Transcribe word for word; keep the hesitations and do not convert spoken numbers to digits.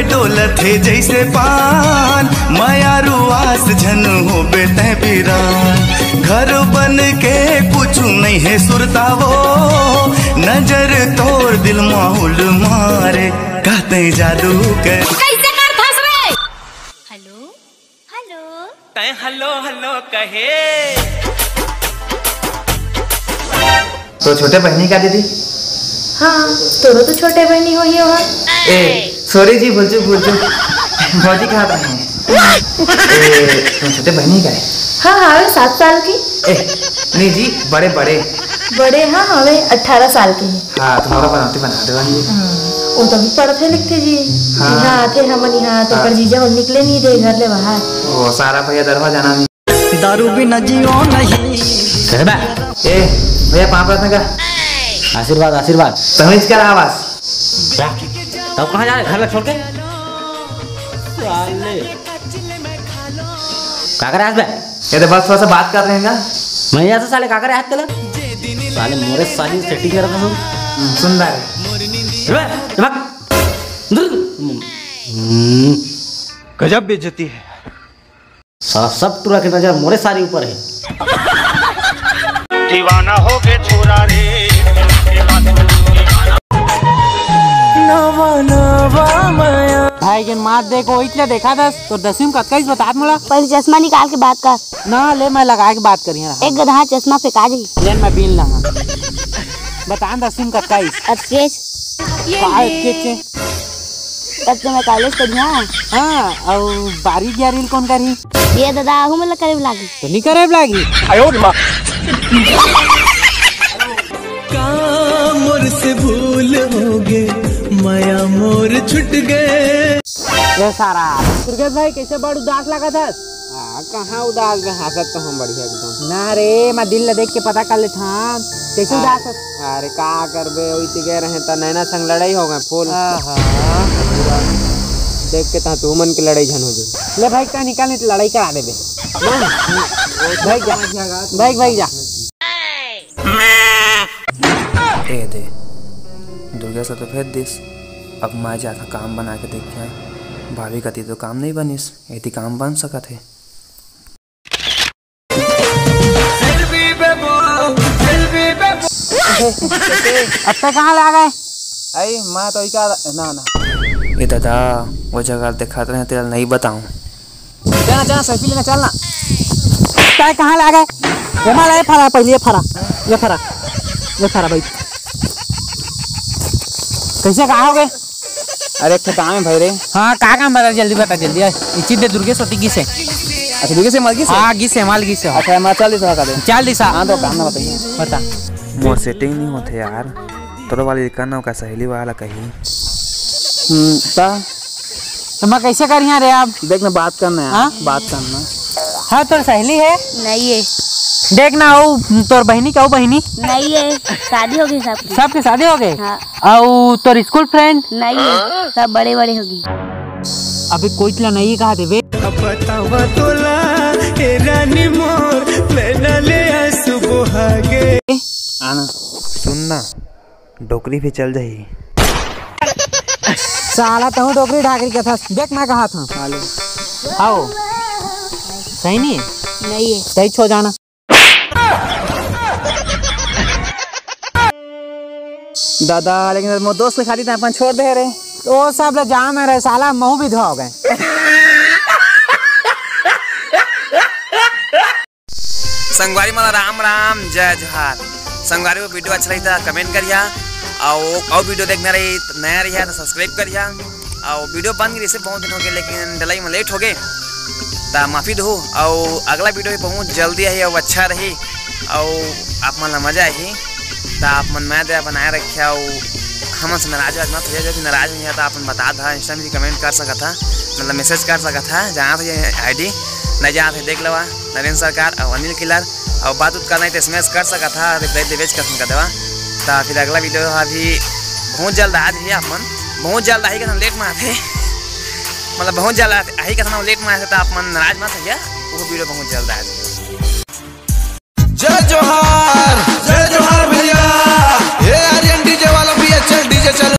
डोलत हे जैसे पान, मयारू आस झन होबे तै बिरान। घर बन के कुछु नहीं है सुरतावो, नजर तोर दिल माहुल मारे, कहते जादू कर। कैसे कर फंस रे? Hello, hello. तै हेलो हेलो कहे। तो छोटे बहिनी का दीदी? हाँ, तोरो तो छोटे बहिनी होही ओहा। ए, सॉरी जी, भूल चूक, भूल चूक। भौजी कहा रहे हैं? ए, तुम छोटे बहिनी का है? हाँ, हाँ, वे सात साल की। ए, नहीं जी, बड़े, बड़े। बड़े, हाँ, हाँ, वे अठारह साल के हैं। हाँ, तुम्हारा बनाते बना दे वाली। हाँ, वो तो अभी पढ़ते लिखते जी। हाँ। यहाँ आते हमन यहाँ तो हाँ। पर जीजा और निकले नहीं दे घर ले बाहर। वो सारा भैया दरवा जाना नहीं। दारू बिना जियो नहीं। कैसे बा? ए, भैया, पाँव परत हँव का? आशीर्वाद, आशीर्वाद। तमीज कर आवाज। क्या? तब कहाँ जा रहे? घर ला छोड़ के? साले। का करे आज बे? ये तो बस थोड़ा सा बात कर रहे हैं ना। मैं यहाँ से साले का करे आज तेला? साले मोरे साली setting कर रहा हूँ। हम्म, सुन रहा है। रे, रे, भाग। हम्म। गजब बेइज्जती है। साला सब टूरा के नजर मोरे सारी ऊपर है। दीवाना हो गए छोरा रे। नवा नवा माया। भाई के मात देखो, इतना देखा दस तो दसवीं में कतका इस बतात मोला। पहले चश्मा निकाल के बात कर। ना ले, मैं लगा के बात करिए रहा। एक गधा चश्मा फेंका जी। ले मैं बीन लगा। बता दसवीं में कतका इस। अटकेच। का अटकेच? तब तो मैं कॉलेज पढ़िया। हाँ, और बारी ग्यारह कौन करी? ये दादा, आहू मोला करे लागी। तो नहीं करे लागी। आयो रे माँ। का मोर से भूल हो गए, माया मोर छुट गए। ये सारा दुर्गेश भाई, कैसे बड़ उदास लगा था? हाँ, कहाँ उदास बे, हंसत तो हम बढ़िया एकदम। ना रे, मैं दिल ला देख के पता कर लेत हन, कैसे हाँ। उदास हस? अरे का करबे, ओई ती गए रहे त नैना संग लड़ाई हो गए, फुल। आहा। देख के तहाँ तू मन के लड़ाई झन हो जाए। ले भाई, का निकाल, नहीं तो लड़ाई करा देबे। भाई जा, भाई, भाई जा। ए दे, दुर्गेश ला तो भेज दिस। अब मैं जाथा काम बना के देखे। भाभी कती तो काम नहीं बनिस, एती काम बन सकत हे। अब तक कहाँ ले आ गए? आई, मैं तो इका, ना, ना। ए दादा, वो जगह दिखात रहे, तेला नहीं बताऊं। चल ना, चल ना, selfie लेना, चल ना। तय कहाँ ले आ गए? एमा ले फरा, पहले ये फरा, ये फरा, ये फरा भाई। कैसे कहाँ हो गए? अरे, एक ठे काम है भाई रे। हाँ, का काम बता, जल्दी बता, जल्दी आ। इचित दे दुर्गेश होती गिसे। अच्छा, दुर्गेश से माल गिसे? हाँ, गिसे, माल गिसे हो। अच्छा, मैं चल दिस का दे। चल दिस। हाँ, तो काम ना बताइए। बता। मोर setting नहीं होते यार। तोर वाली का ना का सहेली वाला कही। हम्म, ता? तो मैं कैसे करिया रे अब? देख ना, बात करना है, हाँ? बात करना। हाँ, तोर सहेली है? नहीं है। देख ना, वो तोर बहिनी, क्या वो बहिनी? नहीं है, शादी हो गई सबकी। सबके शादी हो गए? हाँ। अउ तोर school friend? नहीं है, सब बड़े बड़े हो गए। अबे कोई तला नहीं कहा देवे। अब बतावा तोला, ए रानी मोर, नैना ले आंसू बहा गे। आना। सुन ना, डोकरी भी चल जाही। साला तहूँ डोकरी ढाकरी कथस। देख मैं कहा था। हालो। आओ। सही नहीं है? नहीं है। सही छो जाना। दादा, लेकिन मोर दोस्त के खातिर तैं अपन छोड़ दे रे। तो सब ले जान रे साला, महू विधवा हो गए। संगवारी मला राम राम, जय जोहार। संगवारी, वो video अच्छा लगी था, comment करिया, और, और video देखना रही, नया रही है तो subscribe करिया। और video बन गई, बहुत दिन हो गए, लेकिन डलाई में late हो गए, ता माफी दो। और अगला video भी बहुत जल्दी आई, और अच्छा रही, और आप मन ला मजा आही, ता आप मन मया दया बनाए रखिया। और हमन से नाराज वाराज मत हो जाए, यदि नाराज हो जाए तो आप मन बता दा, Insta में भी comment कर सकत हा, मतलब message कर सकत हा, जहाँ से ये I D नहीं जहाँ से देख लेवा, नरेंद्र सरकार और अनिल किलर। और बात उत करना है तो S M S कर सकत हा, reply देवेच कर सकत देवा। ता फिर अगला video अभी बहुत जल्द आज भी आप मन, बहुत जल्द आई कथन, late में आथे। मतलब बहुत जल्द आही कथन, late में आथे, तो आप मन नाराज मत होइया, वो video बहुत जल्द आज।